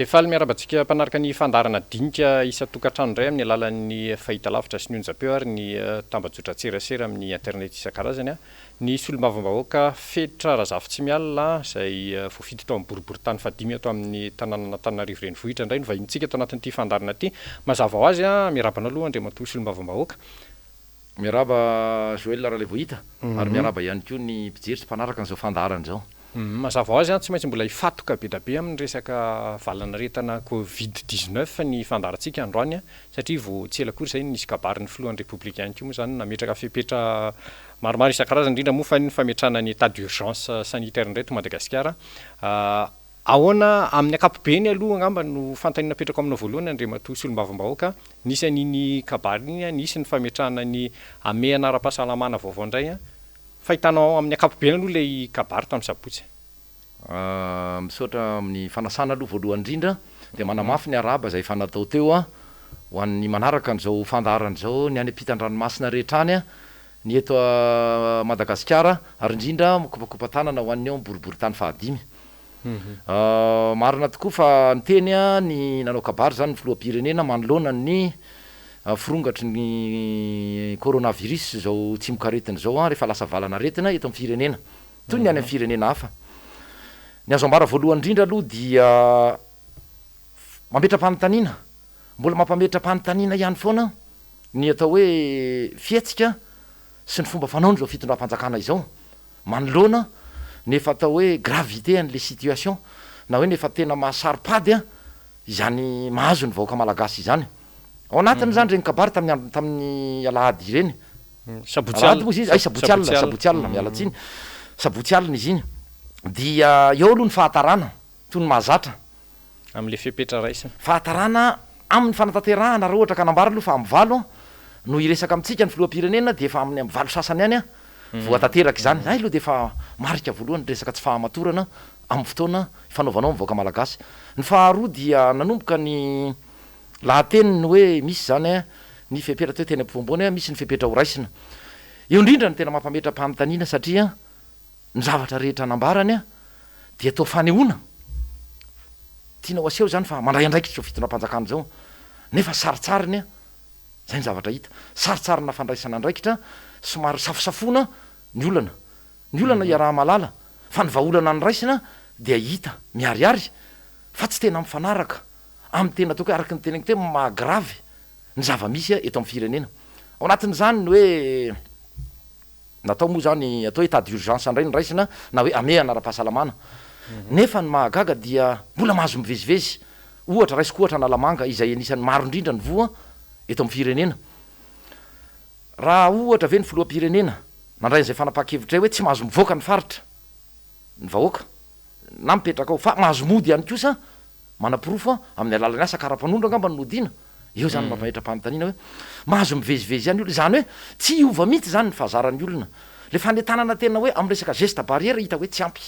Dia faly miarahaba antsika mpanaraka ny fandaharana dinika isan-tokantrano indray amin'ny alalan'ny fahitalavitra sy ny onjam-peo ary ny tambajotran-tserasera amin'ny internet isan-karazany. Ny solombavambahoaka Fetra Razafitsimialina izay voafidy tao amin'ny boriborintany fahadimy ato amin'ny tanànan'Antananarivo Renivohitra indray no vahinintsika ato anatin'ity fandaharana ity. Mazava ho azy, miarahaba anao aloha Andriamatoa Solombavambahoaka. Miarahaba Joël Ralaivohita ary miarahaba ihany koa ny mpijery sy mpanaraka an'izao fandaharana izao. Mazava ho azy, tsy maintsy mbola hifantoka be dia be amin'ny resaka valan'aretina covid 19 ny fandaharantsika androany satria vao tsy ela akory izay no nisy kabarin'ny filohan'ny Repoblika ihany koa moa izany nametraka fepetra maromaro isan-karazany indrindra moa fa ny fametrahana ny état d'urgence sanitaire indray eto Madagasikara. Ahoana, amin'ny ankapobeny aloha angamba no fanontaniana apetrako aminao voalohany Andriamatoa Solombavambahoaka, nisy an'iny kabary iny, nisy ny fametrahana ny hamehana ara-pahasalamana vaovao indray, fahitanao amin'ny ankapobeny aloha ilay kabary tamin'ny sabotsy? Misaotra amin'ny fanasana aloha voalohany indrindra, dia manamafy ny arahaba izay efa natao teo ho an'ny manaraka an'izao fandaharana izao, ny any ampitan-dranomasina rehetra any, ny eto Madagasikara ary indrindra mikopakopa-tanana ho an'ny ao amin'ny boriborintany fahadimy. Marina tokoa fa niteny ny nanao kabary izany ny filoham-pirenena manoloana ny firongatry ny coronavirus izao tsimokaretina izao rehefa lasa valan'aretina eto amin'ny firenena toy ny any amin'ny firenena hafa. Ny azo ambara voalohany indrindra aloha dia mametra-panontaniana, mbola mampametra-panontaniana ihany foana ny atao hoe fihetsika sy ny fomba fanaon'izao fitondram-panjakana izao. Manoloana ny efa atao hoe gravité an'le situation na hoe ny efa tena maha saro-pady izany mahazo ny vahoaka malagasy izany. Ao anatiny izany ireny kabary tamin'ny andro tamin'ny alahady ireny. Sabotsy alina. Alahady moa izy iny, hay sabotsy alina, sabotsy alina, miala tsiny. Sabotsy alina izy iny. Dia eo aloha ny fahatarana toy ny mahazatra. Amin'ilay fepetra raisina. Fahatarana amin'ny fanatanterahana raha ohatra ka nambara aloha fa amin'ny valo no hiresaka amintsika ny filoham-pirenena dia efa amin'ny amin'ny valo sasany ihany vao tanteraka izany. Izay aloha dia efa marika voalohany ny resaka tsy fahamatorana amin'ny fotoana ifanaovanao amin'ny vahoaka malagasy. Ny faharoa dia nanomboka ny lahateniny hoe misy izany ny fepetra teo teny ampovoampoana hoe misy ny fepetra horaisina. Eo indrindra no tena mampametra-panontaniana satria Ny zavatra rehetra nambarany dia toa fanehoana, tiana ho aseho izany fa mandray andraikitra izao fitondram-panjakana izao, nefa sarintsariny, izay ny zavatra hita, sarintsarina fandraisana andraikitra, somary safosafoana ny olana. Ny olana iaraha-mahalala, fa ny vahaolana noraisina dia hita miharihary fa tsy tena mifanaraka amin'ny tena ataoko hoe araka ny teneniko teo maha grave ny zava-misy eto amin'ny firenena. Ao anatin'izany ny hoe. Natao moa izany atao hoe état d'urgence indray no raisina na hoe hamehana ara-pahasalamana. Nefa ny mahagaga dia mbola mahazo mivezivezy. Ohatra, raisiko ohatra Analamanga izay anisan'ny maro indrindra ny voa eto amin'ny firenena. Raha ohatra ve ny filoham-pirenena nandray an'izay fanapahan-kevitra izay hoe tsy mahazo mivoaka ny faritra ny vahoaka na mipetraka ao fa mahazo mody ihany kosa Manaporofo amin'ny alalan'ny asa kara-panondro angamba no nodiana. Eo izany mampametra-panontaniana hoe mahazo mivezivezy ihany ny olona. Izany hoe tsy hiova mihitsy izany ny fahazaran'ny olona. Ilay fanentanana tena hoe amin'ny resaka geste barrière hita hoe tsy ampy.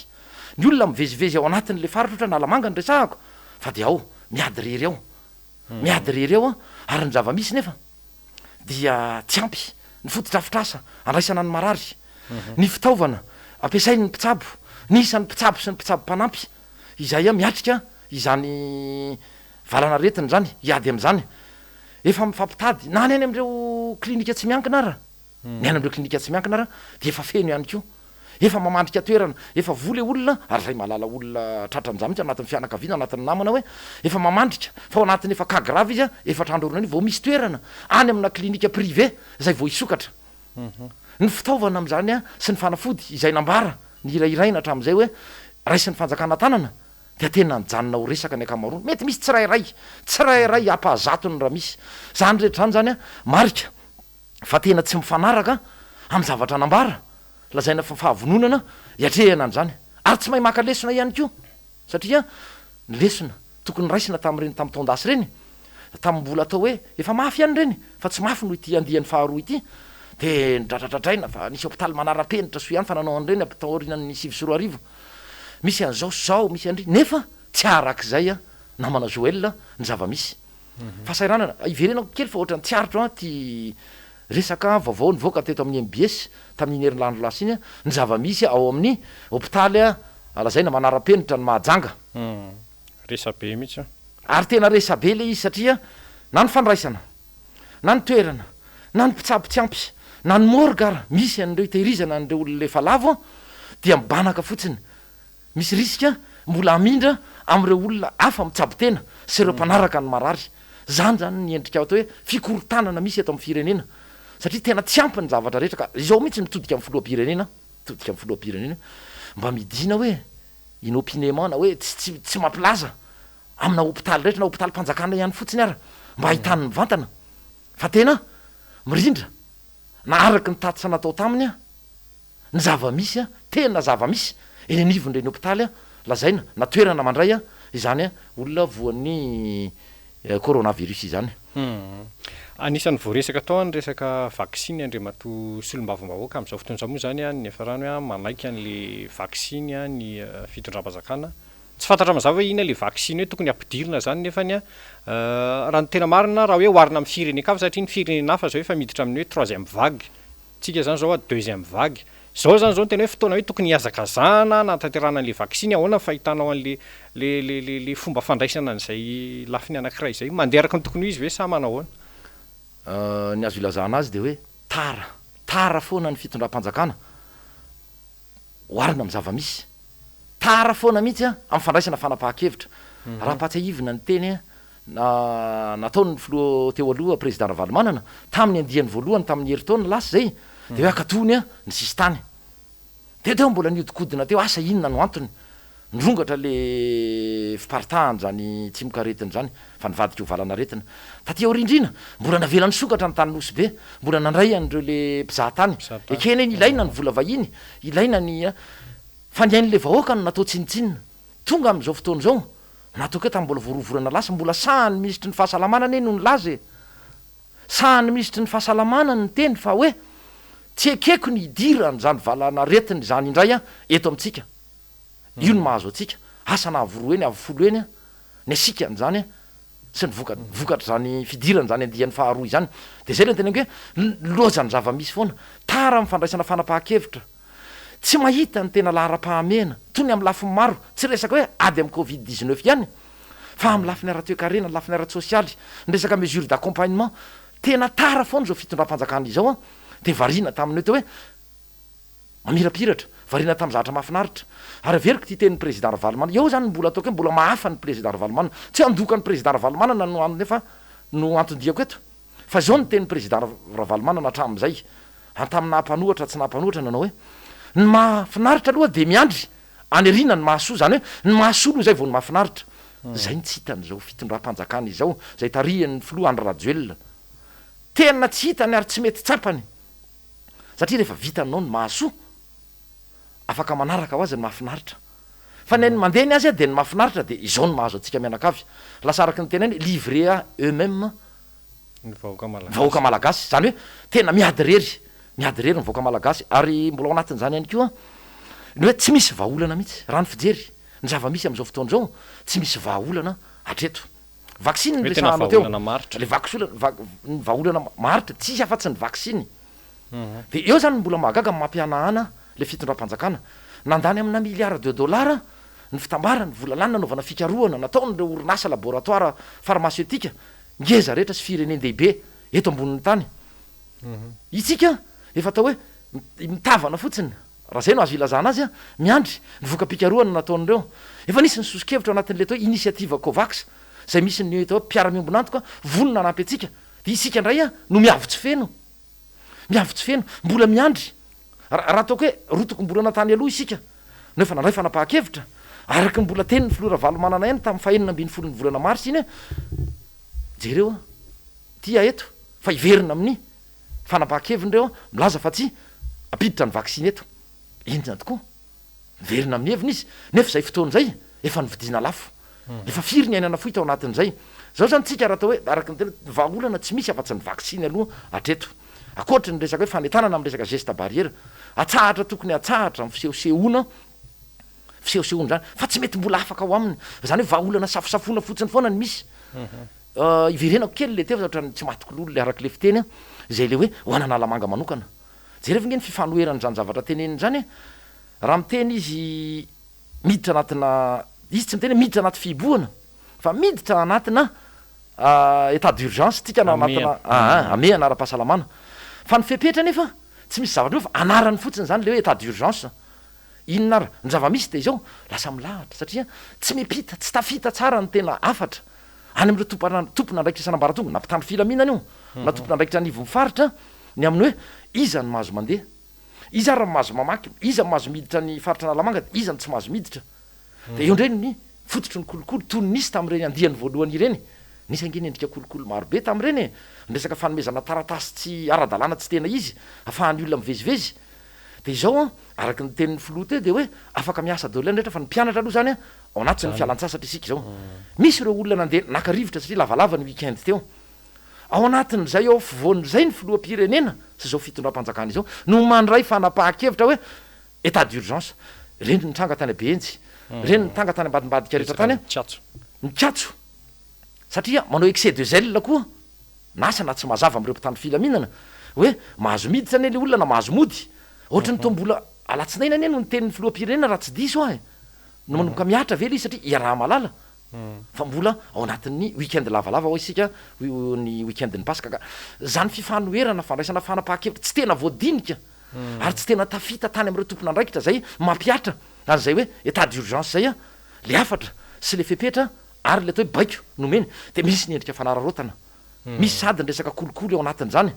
Ny olona mivezivezy ao anatin'ilay faritra ohatra Analamanga no resahako fa dia ao miady irery ao. Miady irery ao ary ny zava-misy nefa dia tsy ampy ny fotodrafitrasa andraisana ny marary, ny fitaovana ampiasain'ny mpitsabo, ny isan'ny mpitsabo sy ny mpitsabo mpanampy. Izay miatrika izany valan'aretina izany, hiady amin'izany. Efa mifampitady na ny any amin'ireo klinika tsy miankina ara, ny any amin'ireo klinika tsy miankina ara dia efa feno ihany koa. Efa mamandrika toerana, efa voa ilay olona, ary izahay mahalala olona tratran'izany mihitsy ao anatin'ny fianakaviana, ao anatin'ny namana hoe efa mamandrika fa ao anatin'ny efa cas grave izy, efatra andro aoriana vao misy toerana any amina klinika privé izay vao hisokatra. Ny fitaovana amin'izany sy ny fanafody izay nambara nihirahiraina hatramin'izay hoe raisin'ny fanjakana an-tanana dia tena nijanona ho resaka ny ankamaroany. Mety misy tsirairay, tsirairay ampahazatony raha misy. Izany rehetra izany izany marika fa tena tsy mifanaraka amin'ny zavatra nambara, lazaina fa fahavononana hiatrehana an'izany. Ary tsy mahay maka lesona ihany koa satria ny lesona tokony raisina tamin'ireny tamin'ny taon-dasa ireny, tamin'ny mbola atao hoe efa mafy ihany ireny fa tsy mafy noho ity andiany faharoa ity, dia nodradradradraina fa nisy hopitaly manara-penitra soa ihany fa nanao an'ireny taorian'ny 2009, misy an'izao sy izao, misy an'ry, nefa tsy arak'izay namana Joël ny zava-misy. Fahasahiranana, hiverenako kely fa ohatran'ny tsy aritro ity resaka vaovao nivoaka teto amin'ny mbs tamin'iny herinandro lasa iny, ny zava-misy ao amin'ny hopitaly lazaina manara-penitra ny Mahajanga. Resabe mihitsy io. Ary tena resa-be ilay izy satria na ny fandraisana, na ny toerana, na ny mpitsabo tsy ampy, na ny morgue ara misy an'ireo itehirizana an'ireo olona efa lavo dia mibanaka fotsiny. Misy risque mbola hamindra amin'ireo olona hafa mitsabo tena sy ireo mpanaraka ny marary. Izany izany ny endrika atao hoe fikorontanana misy eto amin'ny firenena satria tena tsy ampy ny zavatra rehetra ka izao mihitsy mitodika amin'ny filoham-pirenena, mitodika amin'ny filoham-pirenena mba midina hoe inopinément na hoe tsy tsy tsy mampilaza amina hopitaly rehetra na hopitalim-panjakana ihany fotsiny ara mba hahitany mivantana fa tena mirindra na araka ny tatitra natao taminy ny zava-misy tena zava-misy eny anivon'ireny hopitaly lazaina na toerana mandray izany olona voan'ny coronavirus izany. Anisan'ny voaresaka tao ny resaka vaksiny Andriamatoa Solombavambahoaka, amin'izao fotoana izao moa izany ny niafarany hoe manaiky an'ilay vaksiny ny fitondram-panjakana. Tsy fantatra mazava hoe inona ilay vaksiny hoe tokony hampidirina izany nefany raha ny tena marina raha hoe oharina amin'ny firenen-kafa satria ny firenena hafa izao efa miditra amin'ny hoe troisième vague, tsika izany izao deuxième vague. Izao izany izao no tena hoe fotoana hoe tokony hihazakazahana hanatanterahana an'ilay vaksiny, ahoana ny fahitanao an'ilay le le le le fomba fandraisana an'izay lafiny anankiray izay? Mandeha araka ny tokony ho izy ve sa manao ahoana? Ny azo ilazana azy dia hoe tara, tara foana ny fitondram-panjakana oharina amin'ny zava-misy. Tara foana mihitsy amin'ny fandraisana fanapahan-kevitra. Raha ampahatsiahivina ny teny nataon'ny filoha teo aloha Président Ravalomanana tamin'ny andiany voalohany tamin'ny herintaona lasa izay dia hoe akatony ny sisintany. Dia teo mbola nihodinkodina teo asa inona no antony nirongatra le fiparitahan'izany tsimokaretina izany fa nivadika ho valanaretina. Taty aoriana indrindra mbola navela nisokatra ny tany Nosy Be, mbola nandray an'ireo le mpizahatany. Ekena eny ilaina ny vola vahiny, ilaina ny fa ny ain'le vahoaka no natao tsinontsinona. Tonga amin'izao fotoana izao, natoky hoe tamin'ny mbola vao roa volana lasa, mbola sahan'ny minisitry ny fahasalamana anie no nilaza e! Sahan'ny minisitry ny fahasalamana ny niteny fa hoe tsy ekeko ny hidiran'izany valanaretina izany indray eto amintsika. Io no mahazo antsika. Asa na avo roa heny, avo folo heny ny hasikan'izany sy ny voka, vokatr'izany fidiran'izany andiany faharoa izany. Dia izay ilay noteneniko hoe lozan'ny zava-misy foana. Tara amin'ny fandraisana fanapahan-kevitra. Tsy mahita ny tena laharam-pahamehana, toy ny amin'ny lafiny maro, tsy resaka hoe ady amin'ny covid 19 ihany, fa amin'ny lafiny ara-toekarena, ny lafiny ara-tsosialy, ny resaka mesures d'accompagnement. Tena tara foana izao fitondram-panjakana izao an! Dia variana tamin'ny hoe mamirapiratra, variana tamin'ny zavatra mahafinaritra. Ary averiko ity tenin'ny Président Ravalomanana, eo izany mbola ataoko hoe mbola mahafa ny Président Ravalomanana. Tsy hoe handoka ny Président Ravalomanana no nefa no anton-diako eto, fa izao ny tenin'ny Président Ravalomanana hatramin'izay, Ary tamin'ny naha mpanohatra tsy naha mpanohatra nanao hoe, ny mahafinaritra aloha dia miandry any aoriana ny mahasoa, izany hoe ny mahasoa aloha izay vao ny mahafinaritra. Izay no tsy hitan'izao fitondram-panjakana izao, izay tarihan'ny filoha Andry Rajoelina. Tena tsy hitany ary tsy mety tsapany. Satria rehefa vitanao ny mahasoa, afaka manaraka ho azy ny mahafinaritra. Fa ny an'ny mandeha ny azy dia ny mahafinaritra dia izao no mahazo antsika mianakavy. Lasa araka ny tenany livré à eux-mêmes Ny vahoaka malagasy. Vahoaka malagasy. Izany hoe tena miady irery, miady irery ny vahoaka malagasy. Ary mbola ao anatin'izany ihany koa ny hoe tsy misy vahaolana mihitsy. Raha ny fijery ny zava-misy amin'izao fotoana izao, tsy misy vahaolana hatreto. Vaksiny no Hoe tena resahanao teo. vahaolana maharitra. Ilay vaksolana, vak- ny vahaolana maharitra, tsisy afa-tsy ny vaksiny. Dia eo izany no mbola mahagaga ny mampihanahana ilay fitondram-panjakana. Nandany amina milliards de dollars ny fitambaran'ny vola lany nanaovana fikarohana nataon'ireo orinasa laboratoire pharmaceutique ngeza rehetra sy firenen-dehibe eto ambonin'ny tany. Isika efa atao hoe mitavana fotsiny, raha izay no azo ilazana azy, miandry ny voka-pikarohana nataon'ireo. Efa nisy ny soso-kevitra ao anatin'ilay atao hoe initiative Covax, izay misy ny atao hoe mpiara-miombon'antoka vonona hanampy antsika. Dia isika indray no miavo-tsy feno. Miavo-tsy feno. Mbola miandry. Raha ataoko hoe rotokom-bolana tany aloha isika no efa nandray fanapahan-kevitra, araka ny mbola tenin'ny filoha Ravalomanana ihany tamin'ny fahenina ambin'ny folon'ny volana marsa iny hoe, jereo an, ity aho eto fa hiverina amin'ny fanapahan-keviny ireo milaza fa tsy hampiditra ny vaksiny eto. Inona tokoa? Miverina amin'ny heviny izy, nefa izay fotoana izay efa novidiana lafo. Efa firy ny aina nafoy tao anatin'izay. Izao izany tsika raha atao hoe, araka ny teny hoe, vahaolana tsy misy afa-tsy ny vaksiny aloha hatreto. Ankoatry ny resaka hoe fanentanana amin'ny resaka geste barrière. Atsahatra tokony atsahatra ny fisehosehoana, fisehosehoana izany, fa tsy mety mbola afaka ao aminy. Izany hoe vahaolana safosafoana fotsiny foana no misy. Iverenako kely ilay teo fa ohatran'ny tsy matiko lolo ilay araka ilay fiteny, izay ilay hoe ho an'Analamanga manokana. Jerevo nge ny fifanoheran'izany zavatra teneniny izany e! Raha miteny izy miditra anatina, izy tsy miteny hoe miditra anaty fihibohana. fa miditra anatina état d'urgence tsika na anatina hamehana ara-pahasalamana. Fa ny fepetra anefa tsy misy zavatra eo fa anarany fotsiny izany ilay hoe état d'urgence. Inona ary? Ny zava-misy dia izao, lasa milahatra satria tsy miampita, tsy tafita tsara ny tena hafatra any amin'ireo tompon'andraikitra isan'ambaratonga, na mpitandro filaminana io, na tompon'andraikitra anivon'ny faritra, ny amin'ny hoe iza no mahazo mandeha, iza ary no mahazo mamaky, iza no mahazo miditra ny faritra Analamanga, iza no tsy mahazo miditra. Dia eo indray ny fototry ny kolikoly toy ny nisy tamin'ireny andiany voalohany ireny. Nisy ange ny endrika kolikoly marobe tamin'ireny e! Ny resaka fanomezana taratasy tsy ara-dalàna tsy tena izy ahafahan'ny olona mivezivezy. Dia izao an, araka ny tenin'ny filoha teo dia hoe afaka miasa daholo ihany rehetra fa ny mpianatra aloha izany an, ao anatin'ny fialantsasatra isika izao. Misy ireo olona nandeha naka rivotra satria lavalava ny week-end teo. Ao anatin'izay ao afovoan'izay ny filoham-pirenena sy izao fitondram-panjakana izao no mandray fanapahan-kevitra hoe état d'urgence. Ireny nitranga tany Behenjy, ireny nitranga tany ambadimbadika rehetra tany an, nikatso satria manao excès de zèle koa. Na asa na tsy mazava amin'ireo mpitandro filaminana hoe mahazo miditra anie ilay olona na mahazo mody. Ohatry ny toa mbola alatsinainy anie no niteny ny filoham-pirenena raha tsy diso aho e! No manomboka mihatra ve ilay izy satria iaraha-mahalala fa mbola ao anatin'ny week-end lavalava hoy isika ny week-end-n'ny Paska ka izany fifanoherana fandraisana fanapahan-kevitra tsy tena voadinika ary tsy tena tafita tany amin'ireo tompon'andraikitra izay mampihatra an'izay hoe état d'urgence izay ilay hafatra sy ilay fepetra Ary ilay atao hoe baiko nomeny dia misy ny endrika fanararaotana, misy sady ny resaka kolikoly ao anatin'izany,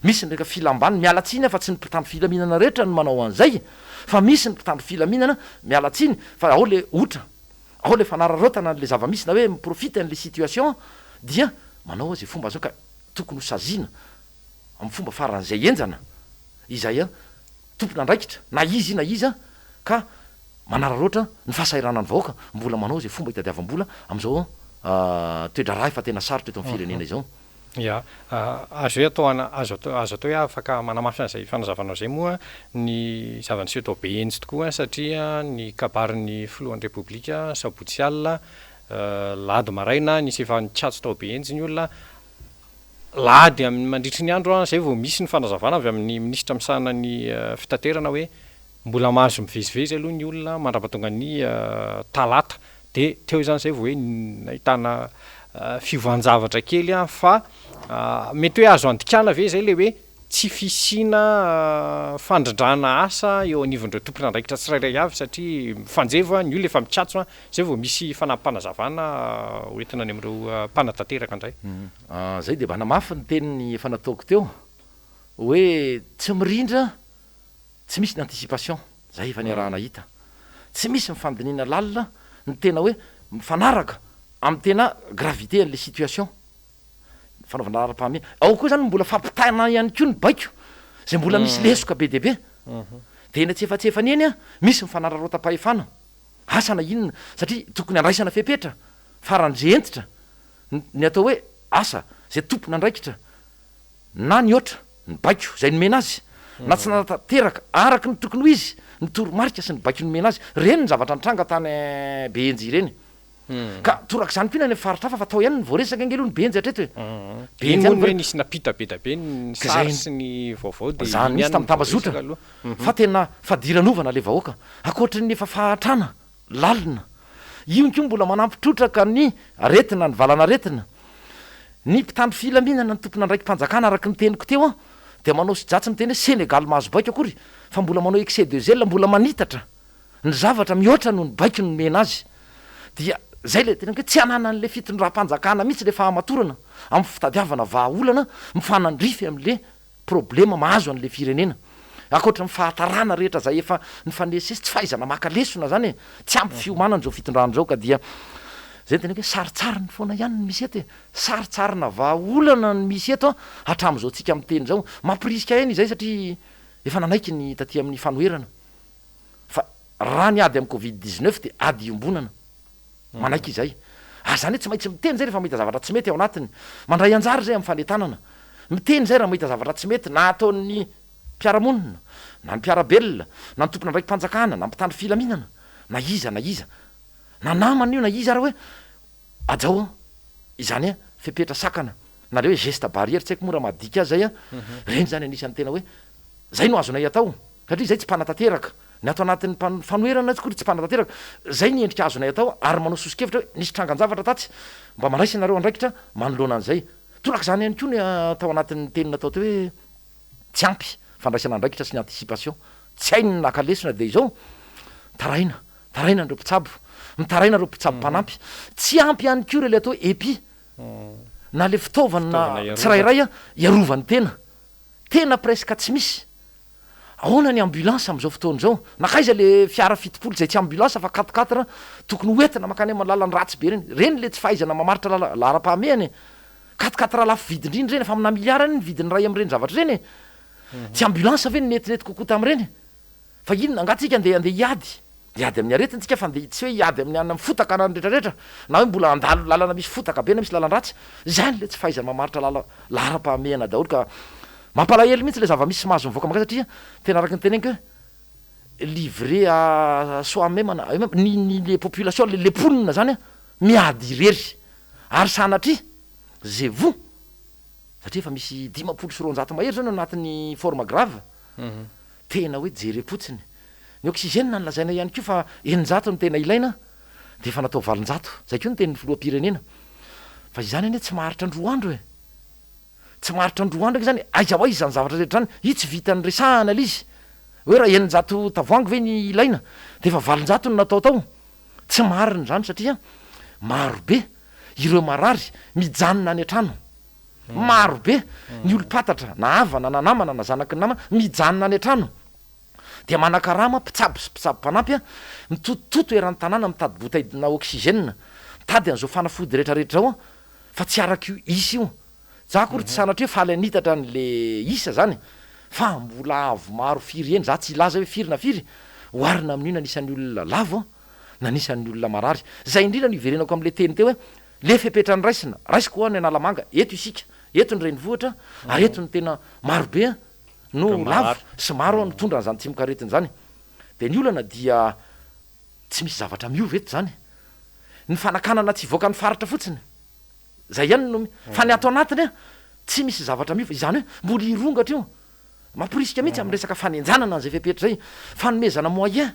misy ny resaka filam-baniny, miala tsiny aho fa tsy ny mpitandro filaminana rehetra no manao an'izay fa misy ny mpitandro filaminana, miala tsiny fa ao ilay otra, ao ilay fanararaotana an'ilay zava-misy na hoe mi-profite an'ilay situation dia manao izay fomba izao ka tokony ho saziana amin'ny fomba faran'izay henjana izay tompon'andraikitra na iza na iza ka manararaotra ny fahasahiranan'ny vahoaka mbola manao izay fomba hitadiavam-bola amin'izao toe-draharaha efa tena sarotra eto amin'ny firenena izao. Ya, azo hoe atao ana, azo atao, azo atao hoe afaka manamafy an'izay fanazavanao izay moa ny zava-niseho tao Behenjy tokoa satria ny kabarin'ny filohan'ny Repoblika sabotsy alina, lahady maraina nisy efa nikatso tao Behenjy ny olona, Lahady amin'ny mandritry ny andro izay vao misy ny fanazavana avy amin'ny minisitra misahana ny fitaterana hoe mbola mahazo mivezivezy aloha ny olona mandrapatonga ny talata. Dia teo izany izay vao hoe nahitana fiovan-javatra kely fa mety hoe azo andikana ve izay ilay hoe tsy fisiana fandrindrana asa eo anivon'ireo tompon'andraikitra tsirairay avy satria mifanjevo ny olona efa mikatso izay vao misy fanampim-panazavana hoentina any amin'ireo mpanatanteraka indray. Izay dia manamafy ny teniny efa nataoko teo hoe tsy mirindra, tsy misy ny anticipation, izay efa niaraha-nahita. Tsy misy ny fandinihana lalina ny tena hoe mifanaraka amin'ny tena gravité an'ilay situation. Fanaovana laharam-pahamehana. Ao koa izany mbola fampitana ihany koa ny baiko, izay mbola misy lesoka be dia be. Dia eny antsefatsefany eny misy ny fanararaotam-pahefana, asa na inona, satria tokony handraisana fepetra faran'izay hentitra ny atao hoe asa, izay tompon'andraikitra na nihoatra ny baiko izay nomena azy, na tsy nanatanteraka araka ny tokony ho izy ny toromarika sy ny baiko nomena azy. Ireny ny zavatra nitranga tany Behenjy ireny. Ka torak'izany koa ny any amin'ny faritra hafa fa tao ihany no voaresaka ange aloha ny Benjy hatreto e. Benjy ihany moa hoe nisy nampita be da be ny sary sy ny vaovao dia iny ihany no voaresaka aloha. Fa tena fadiranovana ilay vahoaka. Ankoatry ny efa fahantrana lalina. Io koa mbola manampy trotraka ny aretina, ny valan'aretina. Ny mpitandro filaminana, ny tompon'andraiki-panjakana araka ny teniko teo an, dia manao sojatsy miteny hoe Sénégal mahazo baiko akory fa mbola manao excès de zèle, mbola manitatra. ny zavatra mihoatra noho ny baiko nomena azy dia zay le teneniko hoe tsy ananan'le fitondram-panjakana mihitsy le fahamatorana amin'ny fitadiavana vahaolana mifanandrify am'le problema mahazo an'le firenena ankoatra ny fahatarana rehetra zay efa nifanesisesy tsy fahaizana maka lesona zany e tsy ampy fiomanana zao fitondrana zao ka dia zay ny teneniko hoe sarintsariny foana ihany ny misy eto e sarintsarina vahaolana ny misy eto hatramin'izao tsika miteny zao mampirisika aina izay satria efa nanaiky ny taty amin'ny fanoherana Fa raha ny ady amin'ny covid 19 dia ady iombonana. Manaiky izay. Ary izany hoe tsy maintsy miteny izay rehefa mahita zavatra tsy mety ao anatiny. Mandray anjara izay amin'ny fanentanana. Miteny izay raha mahita zavatra tsy mety na ataon'ny mpiara-monina, na ny mpiara-belona, na ny tompon'andraiki-panjakana, na mpitandro filaminana, na iza na iza. Na namana io na iza ary hoe hajao izany fepetra sakana na ilay hoe geste barrière tsy haiko moa raha mahadika azy izay an. Ireny izany anisan'ny tena hoe izay no azonay atao. Satria izay tsy mpanatanteraka. Ny ato anatin'ny mpan- fanoherana tsy akory tsy mpanatanteraka. Izay ny endrika azonay atao ary manao soso-kevitra hoe nisy trangan-javatra tatsy, mba mandraisa ianareo andraikitra manoloana an'izay. Torak'izany ihany koa ny tao anatin'ny teny natao teo hoe tsy ampy fandraisana andraikitra sy ny anticipation. Tsy hainy ny naka lesona dia izao, mitaraina, mitaraina ireo mpitsabo, mitaraina ireo mpitsabo mpanampy. Tsy ampy ihany koa ireo ilay atao hoe EPI na ilay fitaovana tsirairay hiarovany tena. Tena presque tsy misy. Ahoana ny ambulance amin'izao fotoana izao? Nankaiza le fiara 70 izay tsy ambulance fa quatre quatre tokony ho entina mankany amin'ny lalana ratsy be ireny? Ireny le tsy fahaizana mamaritra lala laharam-pahamehana e! Quatre quatre lafo vidy indrindra ireny, efa amina milliard any ny vidin'ny iray amin'ireny zavatra ireny e! Tsy ambulance ve no netinety kokoa tamin'ireny? Fa inona angaha tsika andeha andeha hiady? Hiady amin'ny aretina tsika fa andeha tsy hoe hiady amin'ny any amin'ny fotaka na ny retraretra na hoe mbola handalo lalana misy fotaka be na misy lalan-dratsy. Izany ilay tsy fahaizana mamaritra lala laharam-pahamehana daholo ka mampalahelo mihitsy ilay zava-misy sy mahazo mivoaka mankaiza satria tena araka ny teneniko hoe livré à soi même na eux-mêmes ny ny le population le le mponina zany miady irery ary sanatria ze voa satria efa misy 250 mahery zao ny ao anatin'ny forme grave Tena hoe jerem-potsiny. Ny oxygène no lazaina ihany koa fa 600 no tena ilaina dia efa natao 800. Izay koa ny tenin'ny filoham-pirenena. Fa izany anie tsy maharitra androa andro e! Tsy maharitra androa andro ange izany e! Aiza ho aiza izany zavatra rehetra izany? Io tsy vitan'ny resahana ilay izy. Hoe raha 600 tavoahangy ve ny ilaina dia efa 800 no natao tao? Tsy marina izany satria maro be ireo marary mijanona any an-trano. Maro be ny olom-pantatra na havana na namana na zanaky ny namana mijanona any an-trano dia manakarama mpitsabo sy mpitsabo mpanampy mitotototo eran'ny tanàna mitady bouteille-na oxygène, mitady an'izao fanafody rehetra rehetra izao fa tsy araka io isa io. Za akory tsy sanatria faly hanitatra an'le isa zany fa mbola avo maro firy eny, za tsy hilaza hoe firy na firy, oharina amin'io na anisan'ny olona lavo na anisan'ny olona marary. Zay indrindra no iverenako amin'le teny teo hoe Le fepetra noraisina, raisiko hoa ny Analamanga, eto isika, eto ny renivohitra ary eto no tena maro be no lavo sy maro mitondra an'izany tsimokaretina izany. Dia ny olana dia tsy misy zavatra miova eto izany. Ny fanakanana tsy hivoaka ny faritra fotsiny, izay ihany no, fa ny ato anatiny tsy misy zavatra miova, izany hoe mbola hirongatra io. Mamporisika mihitsy amin'ny resaka fanenjanana an'izay fepetra izay, fanomezana moyen.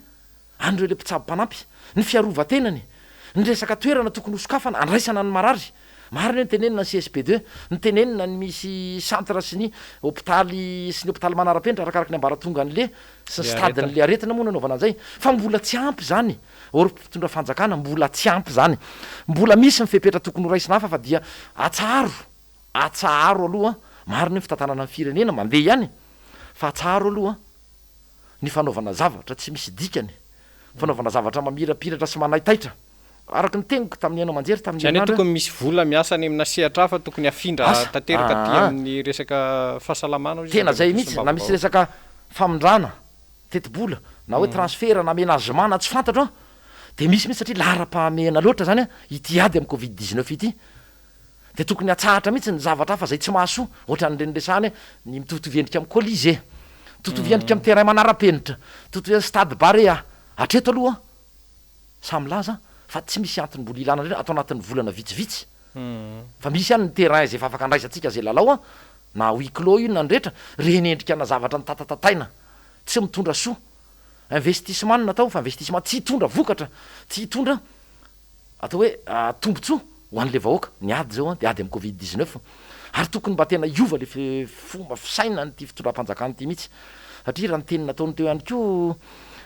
an'ireo ilay mpitsabo mpanampy, ny fiarovan-tenany, ny resaka toerana tokony hosokafana handraisana ny marary. Marina hoe notenenina ny CSB ii, notenenina ny misy centre sy ny hopitaly sy ny hopitaly manara-penitra arakaraky ny ambaratongan'le sy ny stade-n'le aretina moa no anaovana an'izay fa mbola tsy ampy izany or mpitondra fanjakana mbola tsy ampy izany. Mbola misy ny fepetra tokony horaisina hafa fa dia atsaharo, atsaharo aloha, marina hoe ny fitantanana ny firenena mandeha ihany fa atsaharo aloha. ny fanaovana zavatra tsy misy dikany, fanaovana zavatra mamirapiratra sy manaitaitra, araka ny teniko tamin'ny haino aman-jery tamin'ny Izany hoe herinandro hoe. tokony misy vola miasa any amina sehatra hafa tokony hafindra Asa, tanteraka aty aa. amin'ny resaka fahasalamana hoy izy Tena izay Andriamatoa mihitsy, na misy Solombavambahoaka. resaka famindrana tetibola, na hoe transfert na aménagement na tsy fantatro an, dia misy mihitsy satria laharam-pahamehana loatra izany an, ity ady amin'ny covid 19 ity. Dia tokony hatsahatra mihitsy ny zavatra hafa izay tsy mahasoa, ohatran'ireny resahana hoe ny mitovitovy endrika amin'ny Colisée, mitovitovy endrika amin'ny terrain manara-penitra, mitovitovy amin'ny stade Barea. Hatreto aloha samy milaza fa tsy misy antony mbola ilana an'ireny ato anatin'ny volana vitsivitsy. Fa misy ihany ny terrain izay efa afaka andraisantsika izay lalao na huis clos io na ny rehetra, ireny endrika na zavatra nitatatataina tsy mitondra soa. Investissement no natao fa investissement tsy hitondra vokatra, tsy hitondra. Atao hoe tombotsoa ho an'ilay vahoaka. Ny ady izao dia ady amin'ny covid 19 ary tokony mba tena hiova ilay fomba fisainan'ity fitondram-panjakana ity mihitsy satria raha ny teny nataony teo ihany koa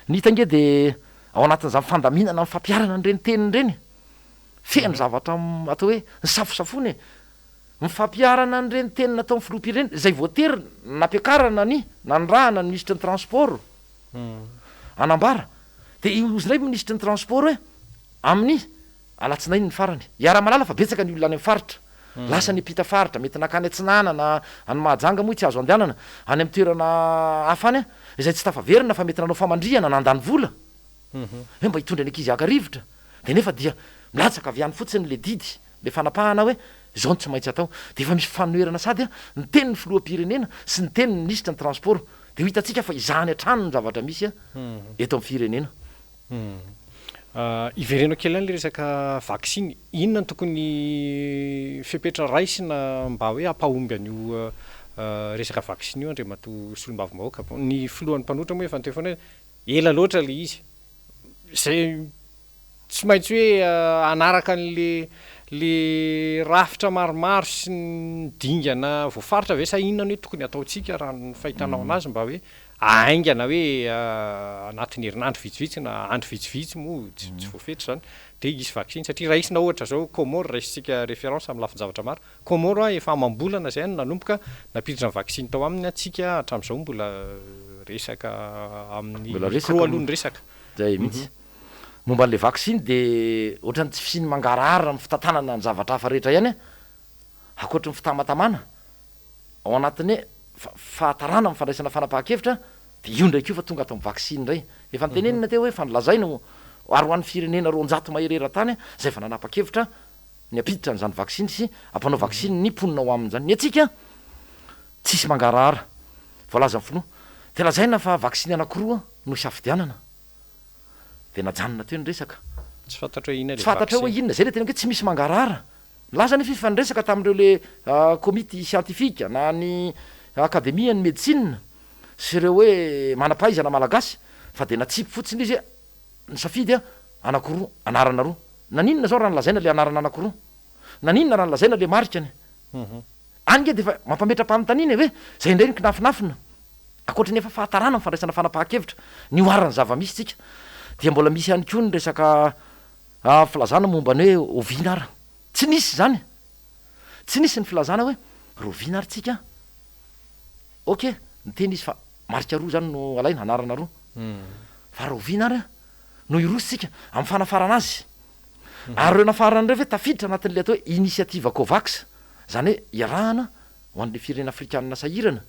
ny hita ange dia ao anatin'izany fandaminana ny fampiharana an'ireny teny ireny feno zavatra atao hoe nisafosafoana e! Ny fampiharana an'ireny teny nataon'ny filoham-pirenena izay voatery nampiakarana ny nanirahana ny minisitry ny transport hanambara dia hozy indray minisitry ny transport hoe amin'ny alatsinainy ny farany. Iaraha-mahalala fa betsaka ny olona any amin'ny faritra. Lasa niampita faritra, mety nankany Atsinanana, any Mahajanga moa tsy azo andehanana, any amin'ny toerana hafa any izay tsy tafaverina fa mety nanao famandrihana, nandany vola hoe mba hitondra ny ankizy haka rivotra. Dia nefa dia milatsaka avy any fotsiny ilay didy, ilay fanapahana hoe izao no tsy maintsy atao. Dia efa misy fanoherana sady ny tenin'ny filoham-pirenena sy ny tenin'ny minisitry ny transport. Dia ho hitantsika fa izany hatrany no zavatra misy eto amin'ny firenena. Ivereno kely ihany ilay resaka vaksiny. Inona no tokony fepetra raisina mba hoe hampahomby an'io resaka vaksiny io Andriamatoa Solombavambahoaka? Ny filohan'ny mpanohitra moa efa niteny foana hoe. ela loatra ilay izy. Izay tsy maintsy hoe hanaraka an'le le rafitra maromaro sy ny dingana voafaritra ve sa inona no hoe tokony hataontsika raha ny fahitanao anazy mba hoe haingana hoe anatin'ny herinandro vitsivitsy na andro vitsivitsy moa tsy tsy voafetra izany dia hisy vaksiny satria raisina ohatra izao Comores raisintsika référence amin'ny lafin-javatra maro Comores efa amam-bolana izay no nanomboka nampiditra ny vaksiny tao aminy antsika hatramin'izao mbola resaka amin'ny Mbola micro resaka aloha ny resaka. Zay mihitsy. Momba an'ilay vaksiny dia ohatran'ny tsy fisian'ny mangarahara amin'ny fitantanana ny zavatra hafa rehetra ihany ankoatry ny fitamatamana ao anatin'ny hoe fahatarana amin'ny fandraisana fanapahan-kevitra dia io indray koa fa tonga ato amin'ny vaksiny indray. Efa notenenina teo hoe efa nolazaina ary ho an'ny firenena 200 mahery eran-tany izay efa nanapa-kevitra ny hampiditra an'izany vaksiny sy hampanao vaksiny ny mponina ao aminy izany. Ny antsika tsisy mangarahara. Voalazan'ny filoha dia lazaina fa vaksiny anankiroa no isafidianana. Dia najanona teo ny resaka. Tsy fantatra hoe inona Tsy ilay fantatra hoe vaksiny. inona, izay ilay teneniko hoe tsy misy mangarahara. Nilaza anefa izy fa niresaka tamin'ireo le komity siantifika na ny akademian'ny medecine sy ireo hoe manam-pahaizana malagasy fa dia natsipy fotsiny izy hoe nisafidy anankiroa, anarana roa. Naninona izao raha nolazaina ilay anarana anankiroa? Naninona raha nolazaina ilay marikany? Any nge dia efa mampametra-panontaniana e hoe izay indray no kinafinafina. Ankoatry ny efa fahatarana amin'ny fandraisana fanapahan-kevitra ny oharan'ny zava-misy tsika dia mbola misy ihany koa ny resaka filazana momba ny hoe oviana ara. Tsy nisy izany. Tsy nisy ny filazana hoe roviana ary tsika. Ok, niteny izy fa marika roa izany no alaina, anarana roa. Fa rahoviana ary no hiroso tsika amin'ny fanafarana azy? Ary ireo nafarana ireo ve tafiditra anatin'ilay atao hoe initiative Covax, izany hoe iarahana ho an'ilay firenena afrikanina sahirana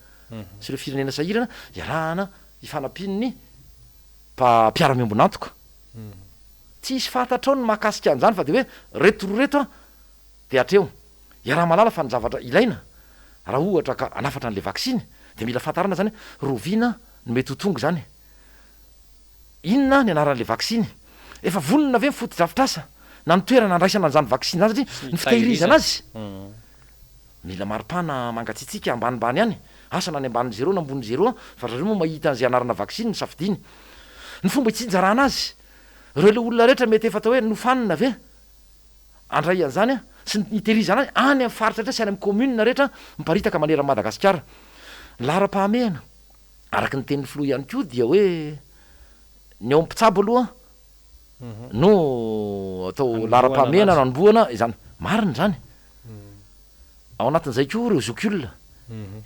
sy ireo firenena sahirana, iarahana ifanampian'ny mpiara-miombon'antoka. Tsy hisy fantatrao ny mahakasika an'izany fa dia hoe reto roa reto an, dia hatreo. Iaraha-mahalala fa ny zavatra ilaina raha ohatra ka hanafatra an'ilay vaksiny dia mila fantarina izany hoe rahoviana no mety ho tonga izany. Inona ny anaran'ilay vaksiny? Efa vonona ve ny fotodrafitrasa na ny toerana handraisana an'izany vaksiny izany satria ny fitehirizana azy mila maripana mangatsiatsiaka ambanimbany any, asa na any ambanin'ny zéro na ambonin'ny zéro fa ry zareo moa mahita an'izay anarana vaksiny no safidiany. Ny fomba hitsinjarana azy, ireo ilay olona rehetra mety efa atao hoe nofanina ve handray an'izany sy ny hitehirizana azy any amin'ny faritra rehetra sy any amin'ny commune rehetra miparitaka maneran'i Madagasikara. Ny laharam-pahamehana. Araka ny tenin'ny filoha ihany koa dia hoe ny ao amin'ny mpitsabo aloha no atao laharam-pahamehana no anombohana izany. Marina izany. Ao anatin'izay koa ireo zokiolona.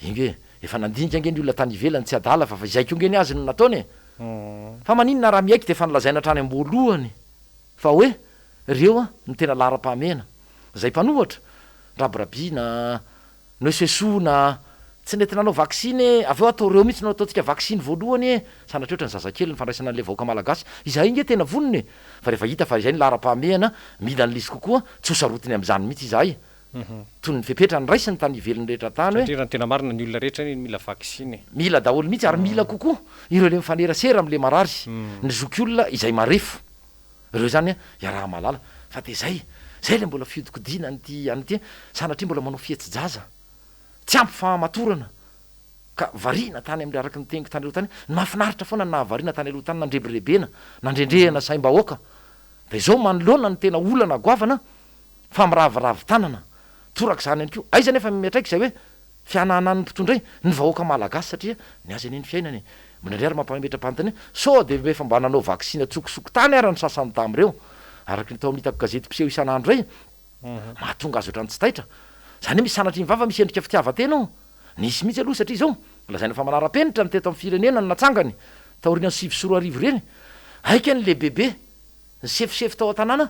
Inge e, efa nandinika ange ny olona tany ivelany tsy adala fa izay koa ange ny azy no nataony e. Fa maninona raha miaiky dia efa nolazaina hatrany am-boalohany fa hoe ireo no tena laharam-pahamehana. Izay mpanohatra, rabirabiana, Noesoesoina, tsy nety nanao vaksiny e, avy eo atao reo mihitsy no ataontsika vaksiny voalohany e, sanatria ohatran'ny zazakely ny fandraisana an'ilay vahoaka malagasy, izahay nge tena vonona e, fa rehefa hita fa izay ny laharam-pahamehana, mila an'ilay izy kokoa, tsy ho sarotiny amin'izany mihitsy izahay, toy ny fepetra noraisiny tany ivelany rehetra tany hoe. Satria raha ny tena marina ny olona rehetra anie no mila vaksiny e. Mila daholo mihitsy ary mila kokoa ireo ilay mifanerasera amin'ilay marary, ny zokiolona izay marefo. Ireo izany iaraha-mahalala fa dia izay, izay ilay mbola fihodinkodina an'ity an'ity, sanatria mbola manao fihetsi-jaza, tsy ampy fahamatorana ka variana tany amin'ilay araka ny teniko tany aloha tany, ny mahafinaritra foana ny nahavariana tany aloha tany nandrebirebena, nandrendrehana saim-bahoaka, dia izao manoloana ny tena olana goavana fa miraviravy tanana, torak'izany ihany koa, aiza anefa miantraika izay hoe Fianahanan'ny mpitondra ny vahoaka malagasy satria ny azy anie ny fiainana e! Indraindray ary mampametra-panontaniana sao dia efa mba nanao vaksiny an-tsokosoko tany ara ny sasany tamin'ireo? Araka ny tao amin'ny hitako gazety mpiseho isan'andro izay, mahatonga azy ohatran'ny tsy taitra. Izany hoe misy sanatria ny vava misy endrika fitiavan-tena ao. Nisy mihitsy aloha satria izao, lazaina fa manara-penitra ny teto amin'ny firenena no natsangany taorian'ny 2009 ireny. Aika ny lehibebe, ny sefosefo tao an-tanàna,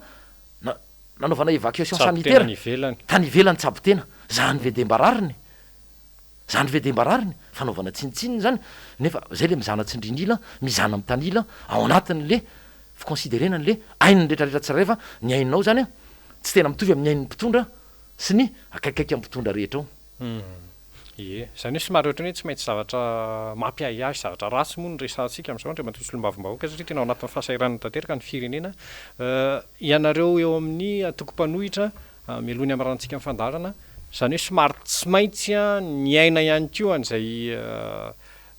na. nanaovana évacuation Tsabo tena sanitaire any ivelany. tany ivelany tsabo tena, zany ve de mba rariny? Zany ve de mba rariny? Fanaovana tsinontsinona zany, nefa zay le mizana tsindrin'ila, mizana mitanila ao anatin'le fi-considerena an'le ain'ny retraretra tsirairay fa ny ainao zany an tsy tena mitovy amin'ny ain'ny mpitondra sy ny akaikikaiky amin'ny mpitondra rehetra ao. Ie. Izany hoe somary ohatran'ny hoe tsy maintsy zavatra mampiahiahy, zavatra ratsy moa no resahantsika amin'izao Andriamatoa Solombavambahoaka satria tena ao anatin'ny fahasahiranana tanteraka ny firenena. Ianareo eo amin'ny antoko mpanohitra, mialoha ny hamaranantsika ny fandaharana, izany hoe somary tsy maintsy niaina ihany koa an'izay.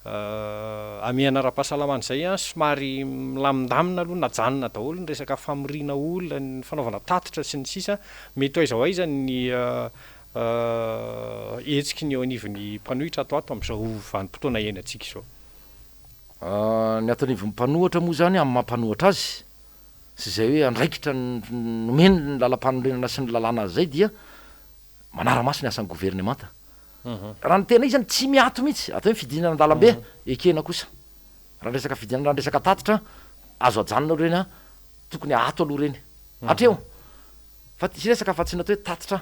Hamehana ara-pahasalamana izay an, somary milamindamina aloha, najanona daholo ny resaka famoriana olona, ny fanaovana tatitra sy ny sisa. Mety ho aiza ho aiza ny hetsiky ny eo anivon'ny mpanohitra ato ho ato amin'izao vanim-potoana iainantsika izao? Ny ato anivon'ny mpanohatra moa izany amin'ny maha mpanohatra azy sy izay hoe andraikitra nomeny ny lalampanorenana sy ny lalàna azy izay dia manara-maso ny asan'ny governemanta. Raha ny tena izy zany tsy miato mihitsy, atao hoe fidinana an-dalambe, ekena kosa. Raha ny resaka fidinana, raha ny resaka tatitra, azo ajanona aloha ireny an, tokony ahato aloha ireny. Hatreo. Fa tsy resaka fa tsy ny atao hoe tatitra,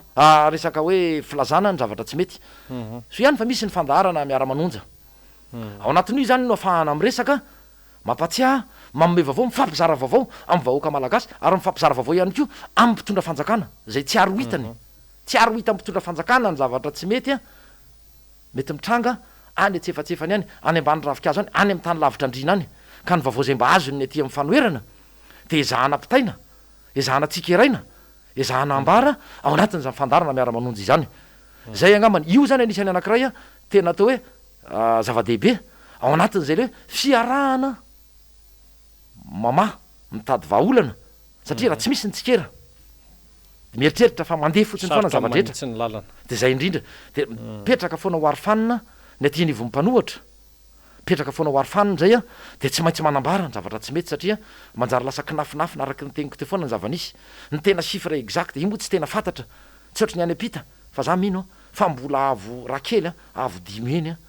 resaka hoe filazana ny zavatra tsy mety. Soa ihany fa misy ny fandaharana miara-manonja. Ao anatin'io izany no afahana miresaka, mampatsiahy, manome vaovao, mifampizara vaovao amin'ny vahoaka malagasy ary mifampizara vaovao ihany koa amin'ny mpitondra fanjakana izay tsy ary ho hitany. Tsy ary ho hitan'ny mpitondra fanjakana ny zavatra tsy mety mety mitranga any antsefatsefany any, any ambany ravinkazo any, any amin'ny tany lavitra andriana any. Ka ny vaovao izay mba azon'ny aty amin'ny fanoherana dia ezahana ampitaina, ezahana tsikeraina, ezahana ambara ao anatin'izany fandaharana miara-manonja izany. Izay angambany, io izany anisan'ny anankiray tena atao hoe zava-dehibe ao anatin'izay ilay hoe fiarahana mamaha, mitady vahaolana satria raha tsy misy ny tsikera dia mieritreritra fa mandeha fotsiny foana ny Sarotra zava-drehetra. manitsy ny lalana. Dia izay indrindra. Dia mipetraka foana ho arofanina ny aty anivon'ny mpanohatra. Mipetraka foana ho arofanina izay an, dia tsy maintsy manambara ny zavatra tsy mety satria manjary lasa kinafinafina araka ny teniko teo foana ny zava-nisy. Ny tena chiffre exact, io moa tsy tena fantatra, tsy ohatry ny any am-pita, fa za mino an, fa mbola avo raha kely an, avo dimy heny an,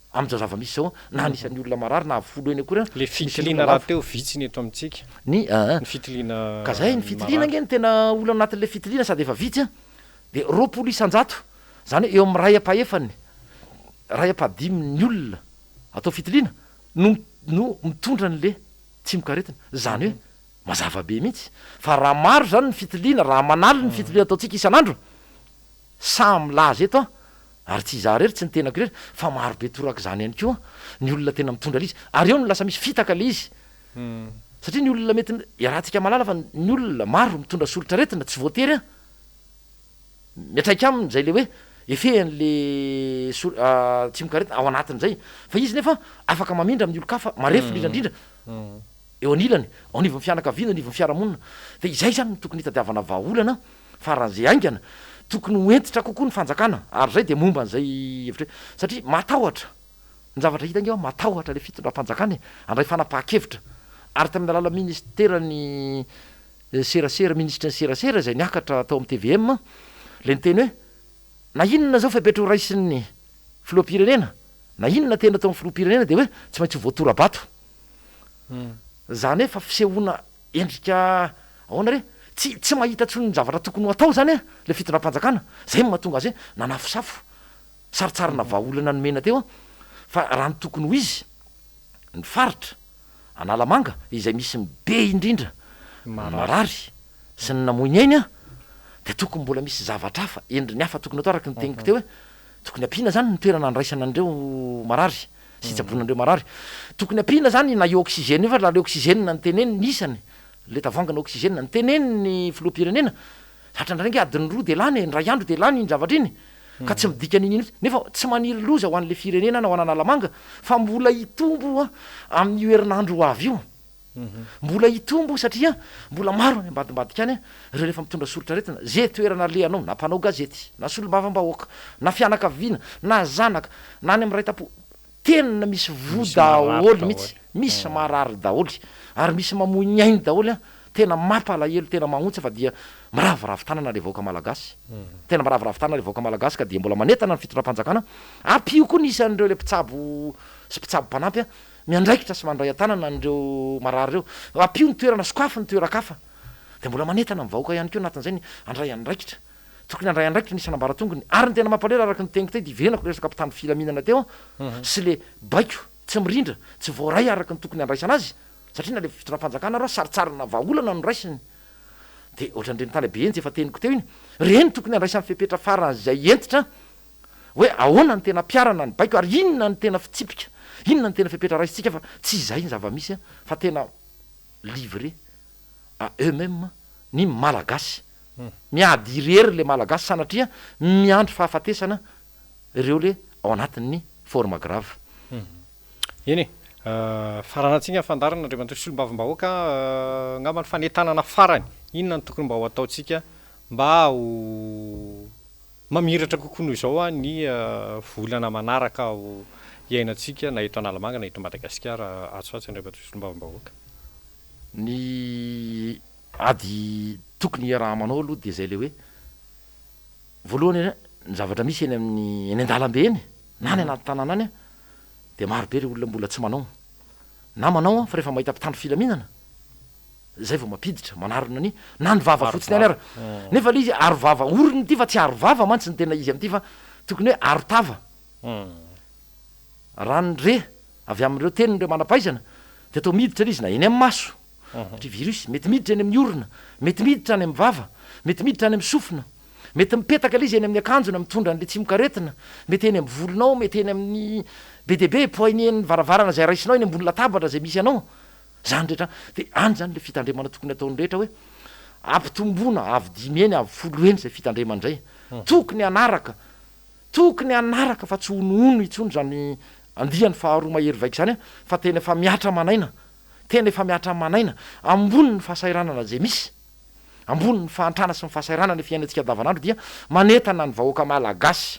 Amin'izao zava-misy izao, na anisan'ny olona marary na avo folo heny akory, Le tsy misy fitiliana olona lavo. rahateo vitsy ny eto amintsika. Ny aa. Ny fitiliana Ka zay, ny ny fitiliana marary. ange no tena olana anatin'ilay fitiliana sady efa vitsy an, dia 20%, izany hoe eo amin'ny iray ampahefany, iray ampahadimin'ny olona atao fitiliana no no mitondra an'le tsimokaretina. Izany hoe mazava be mihitsy fa raha maro izany ny fitiliana, raha aman'aliny ny fitiliana ataontsika isan'andro, Sahy milaza eto aho, ary tsy izaho irery, tsy ny tenako irery, fa maro be torak'izany ihany koa ny olona tena mitondra ilay izy. Ary eo no lasa misy fitaka ilay izy. Satria ny olona mety, iarahantsika mahalala fa ny olona maro mitondra soritr'aretina tsy voatery miantraika aminy izay ilay hoe effet an'ilay sor- tsimokaretina ao anatin'izay. Fa izy nefa afaka mamindra amin'ny olon-kafa marefo indrindra indrindra eo anilany, ao anivon'ny fianakaviana, anivon'ny fiarahamonina. Dia izay izany no tokony hitadiavana vahaolana. Faran'izay haingana, tokony ho hentitra kokoa ny fanjakana, ary izay dia momba an'izay hevitra hoe, satria matahotra, ny zavatra hita ange hoa matahotra ilay fitondram-panjakana e, handray fanapahan-kevitra, ary tamin'ny alalan'ny minisiteran'ny serasera, minisitry ny serasera izay niakatra tao amin'ny tvm, ilay niteny hoe, na inona izao fepetra ho raisin'ny filoham-pirenena, na inona teny ataon'ny filoham-pirenena dia hoe tsy maintsy ho voatora-bato. Izany hoe fa fisehoana Endrika ahoana re? Tsy tsy mahita intsony ny zavatra tokony ho atao izany ilay fitondram-panjakana. Izay no mahatonga azy hoe nanafosafo. Sarintsarina vahaolana nomena teo fa raha ny tokony ho izy, ny faritra Analamanga izay misy ny be indrindra ny marary sy ny namoy ny ainy dia tokony mbola misy zavatra hafa, endriny hafa tokony atao araka ny teniko teo hoe tokony ampiana izany ny toerana andraisana an'ireo marary. sy hitsaboana an'ireo marary. Tokony ampiana izany na io oxygène io fa raha le oxygène no teneniny isany, le tavoahangina oxygène no teneniny ny filoham-pirenena, zatra indray ange adiny roa dia lany e, indray andro dia lany iny zavatra iny, ka tsy midika n'inona mihitsy, nefa tsy maniry loza ho an'le firenena na ho an'Analamanga fa mbola hitombo amin'io herinandro ho avy io. Mbola hitombo satria mbola maro any ambadimbadika any ireo rehefa mitondra soritr'aretina, ze toerana alehanao na mpanao gazety, na solombavambahoaka, na fianakaviana, na zanaka, na any amin'ny iray tampo, tena misy voa Misy marary daholo mihitsy, daholo. misy marary daholo ary misy mamoy ny ainy daholo an, tena mampalahelo, tena mahaontsa fa dia miraviravy tanana ilay vahoaka malagasy, tena miraviravy tanana ilay vahoaka malagasy ka dia mbola manentana ny fitondram-panjakana, ampio koa ny isan'ireo ilay mpitsabo sy mpitsabo mpanampy an, Miandraikitra sy mandray an-tanana an'ireo marary ireo. Ampio ny toerana, sokafy ny toeran-kafa. Dia mbola manentana ny vahoaka ihany koa anatin'izay ny handray andraikitra. Tokony handray andraikitra ny isan'ambaratongony. Ary ny tena mampalahelo araka ny teniko teo dia iverenako ilay resaka mpitandro filaminana teo sy ilay baiko tsy mirindra, tsy voaray araka ny tokony handraisana azy. Satria na ilay fitondram-panjakana ary sarintsarina vahaolana no raisiny. Dia ohatran'ireny tany Behenjy efa teniko teo iny. Ireny tokony handraisany fepetra faran'izay hentitra. hoe ahoana no tena ampiharana ny baiko ary inona no tena fitsipika, inona no tena fepetra raisintsika fa tsy izay ny zava-misy fa tena livré à eux mêmes ny Malagasy. Miady irery le Malagasy sanatria miandry fahafatesana ireo le ao anatin'ny forme grave. Eny e, faranantsika ny fandaharana Andriamatoa Solombavambahoaka, angamba ny fanentanana farany, inona no tokony mba ho ataontsika mba ho mamiratra kokoa noho izao ny volana manaraka ho iainantsika na eto Analamanga na eto Madagasikara atsy ho atsy Andriamatoa Solombavambahoaka? Ny ady tokony hiaraha-manao aloha dia izay ilay hoe, voalohany ny zavatra misy eny amin'ny eny an-dalambe eny na any anaty tanàna any dia maro be ireo olona mbola tsy manao na manao fa rehefa mahita mpitandro filaminana zay vao mampiditra manarona ny na ny vava fotsiny ihany ara nefa le izy aro vava orona ity fa tsy aro vava mantsy ny tena izy amin'ity fa tokony hoe aro tava raha ny re avy amin'ireo tenin'ireo manam-pahaizana dia atao miditra le izy na eny amin'ny maso satria virus mety miditra eny amin'ny orona mety miditra any amin'ny vava mety miditra any amin'ny sofina Mety mipetaka ilay izy eny amin'ny akanjo na mitondra an'ilay tsimokaretina, mety eny amin'ny volonao, mety eny amin'ny be dia be, poignée-n'ny varavarana izay raisinao eny ambony latabatra izay misy anao. Izany rehetra dia any izany ilay fitandremana tokony hataon'ny rehetra hoe ampitomboina avo dimy heny, avo folo heny izay fitandremana izay. Tokony hanaraka, tokony hanaraka fa tsy honohono intsony izany andiany faharoa mahery vaika izany fa tena efa mihatra aman'aina, tena efa mihatra aman'aina, ambony ny fahasahiranana izay misy. Ambony ny fahantrana sy ny fahasahiranana ny fiainantsika andavanandro dia manentana ny vahoaka Malagasy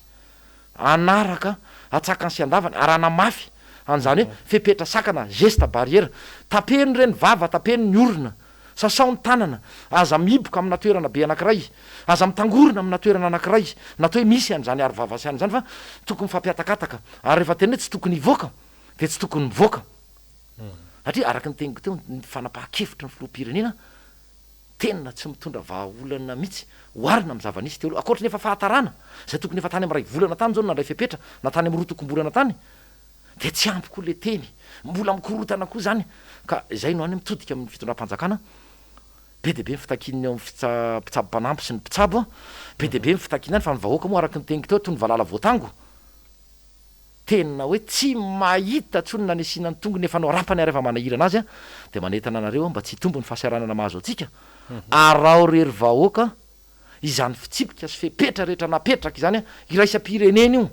hanaraka antsakany sy andavany ary hanamafy an'izany hoe fepetra sakana, geste barrière. Tapeno re ny vava, tapeno ny orona, sasao ny tanana, aza mihiboka amina toerana be anankiray, aza mitangorona amina toerana anankiray, na toa hoe misy an'izany aro vava sy an'izany fa tokony mifampihatakataka ary rehefa tena hoe tsy tokony hivoaka dia tsy tokony mivoaka satria araka ny teniko teo ny fanapahan-kevitry ny filoham-pirenena Tena tsy mitondra vahaolana mihitsy oharina amin'ny zava-nisy teo aloha. Ankoatry ny efa fahatarana, izay tokony efa tany amin'ny iray volana tany izao no nandray fepetra, na tany amin'ny roa tokom-bolana tany, dia tsy ampy koa ilay teny. Mbola mikorontana koa izany. Ka izay no any mitodika amin'ny fitondram-panjakana. Be dia be ny fitakian'ny ao amin'ny fitsa, mpitsabo mpanampy sy ny mpitsabo. Be dia be ny fitakiana any, fa ny vahoaka moa araka ny teniko teo toy ny valala voatango. Tena hoe tsy mahita tsony nanesiana ny tongony efa noarapany ary efa manahirana azy dia manentana anareo aho mba tsy hitombo ny fahasahiranana mahazo antsika araho re ry vahoaka izany fitsipika sy fepetra rehetra napetraka izany iraisam-pirenena io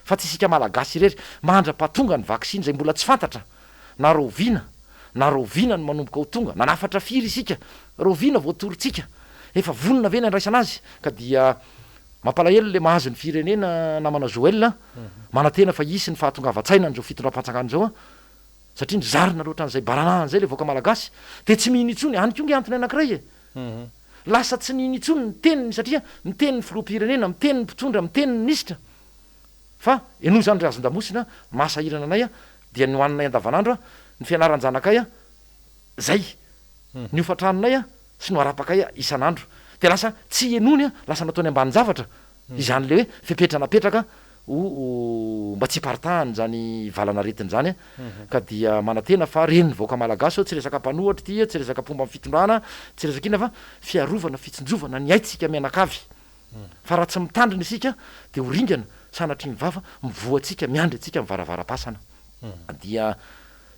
fa tsy isika malagasy irery mandra-pahatonga ny vaksiny izay mbola tsy fantatra na rahoviana na rahoviana no manomboka ho tonga nanafatra firy isika rahoviana vao torintsika efa vonona ve ny handraisana azy ka dia Mampalahelo le mahazo ny firenena namana Joel a! Manantena fa hisy ny fahatongavan-tsaina an'izao fitondram-panjakana izao a! Satria ny zarina loatra an'izay baranahana izay le vahoaka malagasy dia tsy mino intsony, any koa nge antony anankiray e! Lasa tsy nino intsony ny teniny satria miteny ny filoham-pirenena, miteny ny mpitondra, miteny ny minisitra fa henoy izany ry hazon-damosina, mahasahirana anay a! dia ny hohaninay andavanandro a! ny fianaran-janakay a! zay, ny hofan-tranonay a! sy no arapakay isan'andro dia lasa tsy henony a, lasa nataony ambanin-javatra izany le hoe fepetra napetraka ho mba tsy hiparitahany izany valan'aretina izany a, ka dia manantena fa ren'ny vahoaka malagasy hoe tsy resaka mpanohatra ity, tsy resaka mpomba ny fitondrana, tsy resaka inona fa fiarovana, fitsinjovana ny aintsika mianakavy fa raha tsy mitandrina isika dia ho ringana sanatria ny vava mivoha antsika miandry antsika ny varavaram-pasana dia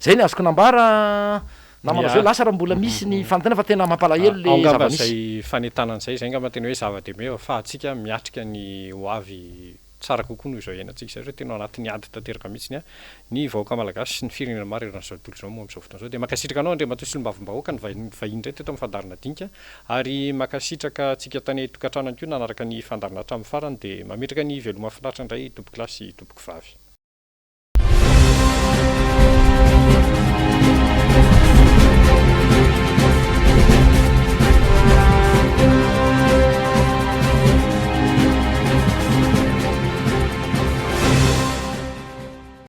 Zay ny azoko nambara namana zay lasa raha mbola misy ny fanontaniana fa tena mampalahelo le Ao angamba zava-misy. izay fanentanana izay, izay angamba tena hoe zava-dehibe ahafahantsika miatrika ny ho avy tsara kokoa noho izao iainantsika izao satria tena ao anatin'ny ady tanteraka mihitsy ny vahoaka malagasy sy ny firenena maro eran'izao tontolo izao moa amin'izao fotoana izao. Dia mankasitraka anao Andriamatoa Solombavambahoaka nivahiny indray teto amin'ny fandaharana Dinika ary mankasitraka antsika tany an-tokantrano ihany koa nanaraka ny fandaharana hatramin'ny farany dia mametraka ny veloma finaritra indray Tompokolahy sy Tompokovavy.